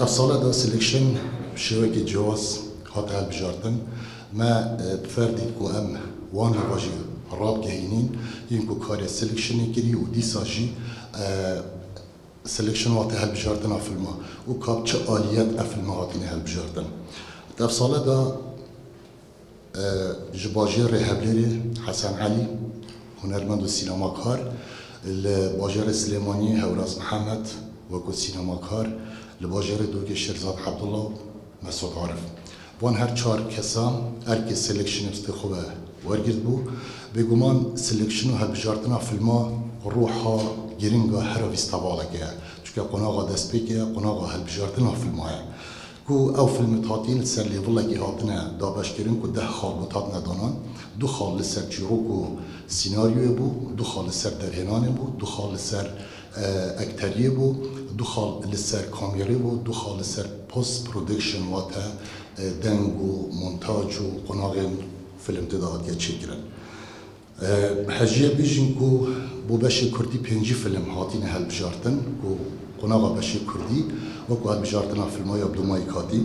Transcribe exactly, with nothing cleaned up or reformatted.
Ev sala de selection bi şêwekê cewaz hate hilbijartin. Me, e, ferdî ku em wan nava jî rabgehînîn, yên ku karê selectionê kirî û dîsa jî, e, selection hate hilbijartina filma û ka bi çi aliyet ev filma hatine hilbijartin. Di ev sale de Ji bajêrê Hewlêrê Hesen Elî, hunermend û sînemakar, li bajêrê Silêmaniyê Hewraz Mihemed, wekû sînemakar, li bajêrê Dûrgê Şêrzad Ebdullah û Mesûd Arif. Van her çar kesa erkê selection bi xwe ve wergirtbû. Bêguman selection û hilbijartina filma ruha giring a her festîvalekê ye. Çunke qonaxa destpêkê ye, qonaxa hilbijartina filma ye. Ku ew filmê hatîn li ser levelekî hatine dabeşkirin ku deh xal bû hatine danan, du xal li ser çîrok û sînaryoyê bû, du xal li ser derhênanê bû, du xal li ser, e, ekteriyê bû, du xal li ser kamêrê bû, du xal li ser post production, wate, e, deng û montaj û qonaxên film tê de hatiye çêkirin. Hejiyê bêjin ku bo beşê kurdî pêncî film hatine hilbijartin, ku qonaxa beşê kurdî wekî hilbijartina filma ya bi dûmayî hatî.